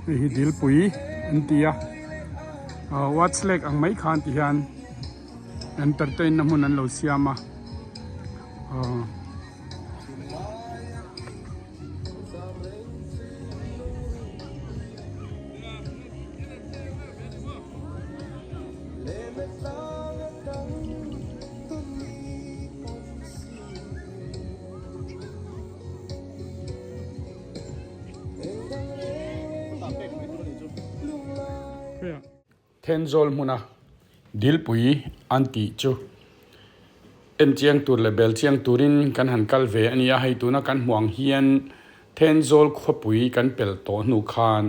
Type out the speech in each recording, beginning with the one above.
Hei hi dilpui an ti a ah watch lake ang mai khan ti hian entertain na hmun an lo siam a ah. Thenzawl hmuna dilpui an tih chu en chiang tur leh bel chiang turin kan han kal ve a ni a, hei tuna kan hmuh ang hian Thenzawl khawpui kan pelh tawh hnu khan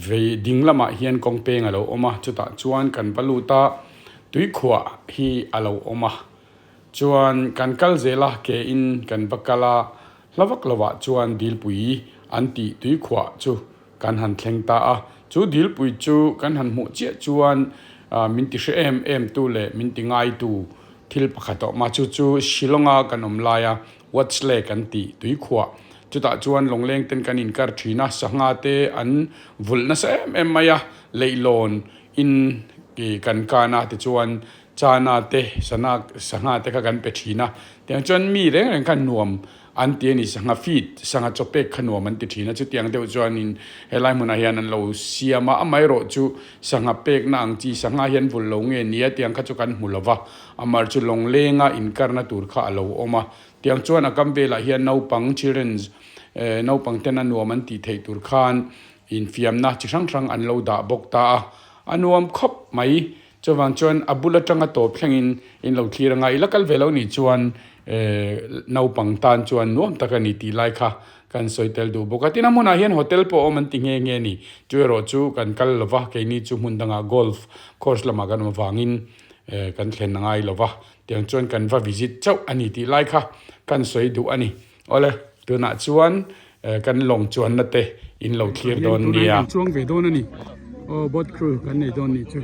vei ding lamah hian kawng peng a lo awm a, chutah chuan kan va lut a, tuikhuah hi a lo awm a. Chuan kan kal zel a, ke in kan va kal a, hla vak lovah chuan dilpui an tih tuikhuah chu kan han thleng ta a. Chu dilpui chu kan han hmuh chiah chuan min ti hre em em tu leh min ti ngai tu thil pakhat a awm a, chu chu Shillong-a kan awm laia Watch Lake an tih tuikhuah. Chutah chuan lawngleng ten kan inkar thin a, sangha te an vulh nasa em em mai a, leihlawn in kan kan a tichuan Chana te, sana, sangha te kha kan pe thin a, tiang chuan mi reng reng kha nuam an ti a ni, sangha feed, sangha chaw pek kha nuam an ti thin a, chutiang deuh chuanin helai hmunah hian an lo siam a, amaherawh chu sangha pekna ang chi sangha hian vul lo nge nia tiang kha chu kan hmu lo va, amar chu lawnglenga inkarna tur kha a lo awm a, tiang chuan a kam velah hian naupang children's eh naupang tena nuam an tih theih tur khan infiamna chi hrang hrang an lo dah bawk ta a, a nuam khawp mai. Chuvang chuan a bul atanga tawp thlengin in lo thlir anga i la kal ve lo nih chuan naupang tan chuan nuam tak a ni tih lai kha kan sawi tel duh bawk a. Tin a hmunah hian hotel pawh awm an ti nghe nghe a ni. Chu erawh chu kan kal lo va, keini chu hmun dangah golf course lamah kan awm avangin kan thlen a ngai lo va, tiang chuan kan va visit chauh a ni tih lai kha kan sawi duh a ni. Awle, tunah chuan kan lawng chuanna te in lo thlir dawn nia. Kan chuang ve dawn a ni. Aw boat crew kan nei dawn nih chu.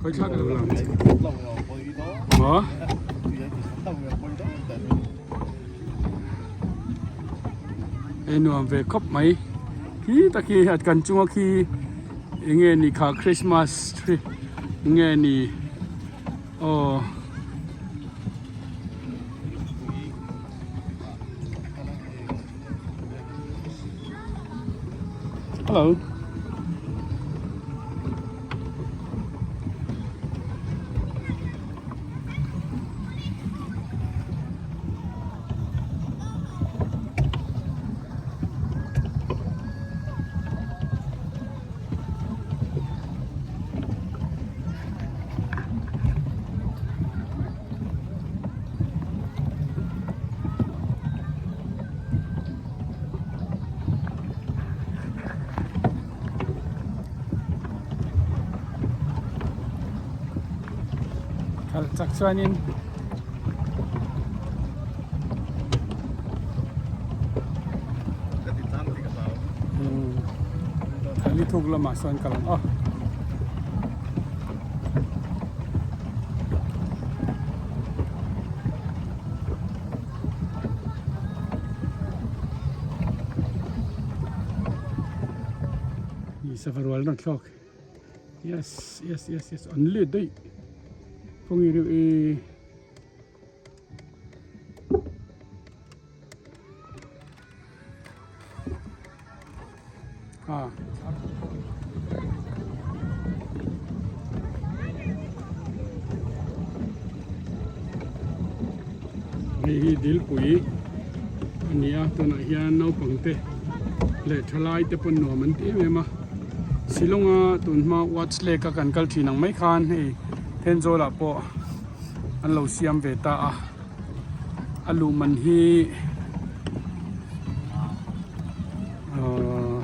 Khoi thlak lo lang. Maw? Hei nuam ve khawp mai. Khi tak hi a kan chunga khi eng nge ni kha Christmas tree eng nge ni aw. Hello. Kal chak chuanin Thali thuk lamah sawn kal ang aw. Sava rual rawn thlawk yes yes yes yes an let daih kawng i reuh e. Ah. Hei hi dilpui a ni a tunah hian naupang te leh thalai te pawn nuam an ti em em a Shillong a tun hma watch lake a kan kal thin ang mai khan hei Thenzawl ah pawh an lo siam ve ta a. A luh man hi ahh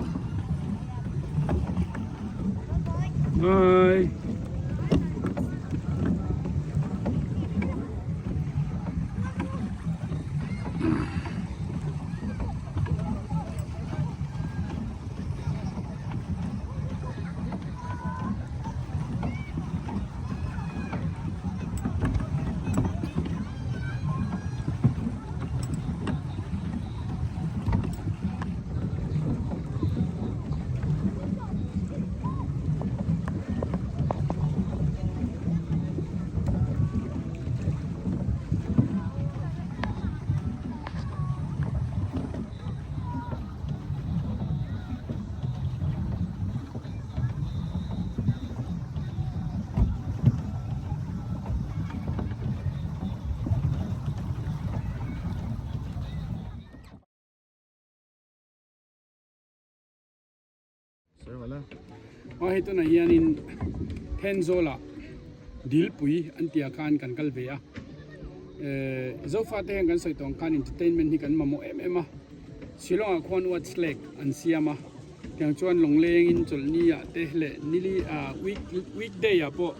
bye Aw hei tunah hianin Thenzawlah Dilpui an tih ah khan kan kal ve a, eh Zofate hian kan sawi tawh ang khan entertainment hi kan mamawh em em a, Shillong ah khuan Watch Lake an siam a, tiang chuan lawnglengin chawlhni ah te leh nili ah week weekday ah pawh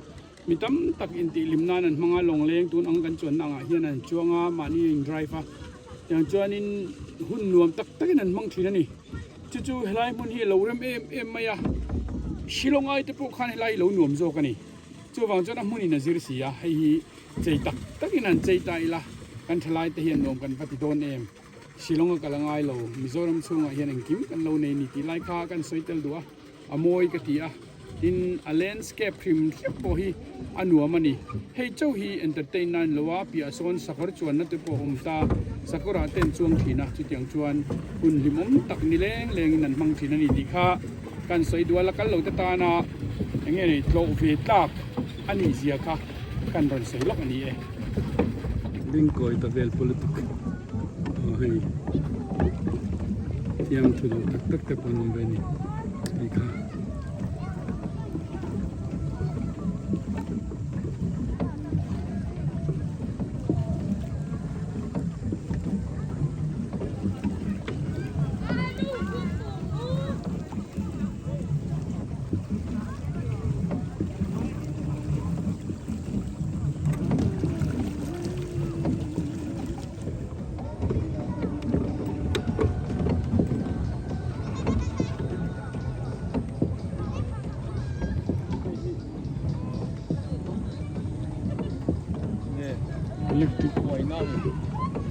mi tam tak intihlim nan an hmang a, lawngleng tun ang kan chuanna angah hian an chuang a, mahni a in drive a, tiang chuanin hun nuam tak takin an hmang thin a ni. Chu chu helai hmun hi a lo rem em em mai a, Shillong ai te pawh khan helai hi lo nuam zawk a ni. Chuvang chuan a hmunin a zir si a, hei hi chei tak takin han chei ta ila, kan thalai te hian nuam kan va ti dawn em. Shillong a kal a ngai lo, Mizoram chhungah hian engkim kan lo nei ni tih lai kha kan sawi tel duh a, a mawi ka ti a, tin a landscape hrim hrep pawh hi a nuam a ni. Hei chauh hi entertain nan lo a, piah sawn sakawr chuanna te pawh a awm ta, sakawrah te an chuang thin a, chutiang chuan hun hlimawm tak ni leng lengin an hmang thin a ni tih kha kan sawi dual a, kal lo te tana eng nge nei tlawh ve tlak a nih zia kha kan rawn sawi lawk a ni e. Bengkawi ta vel politic aw hei thiang thu duh tak tak te pawh an awm ve a ni tih kha. Electric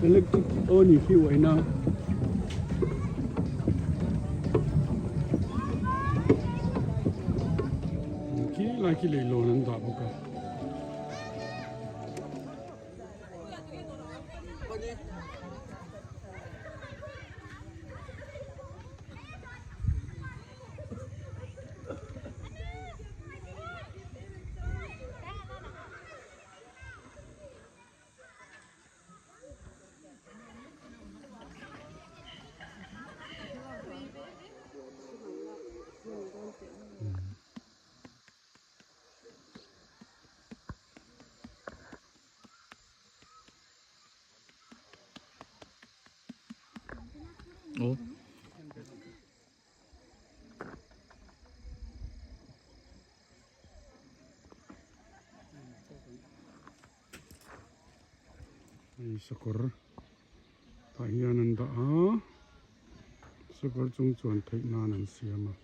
electric aw ni khi uaina. Khi lai khi leihlawn an dah bawk a. Hei sakawr tah hian an dah a sakawr chung chuan theih nan an siam a.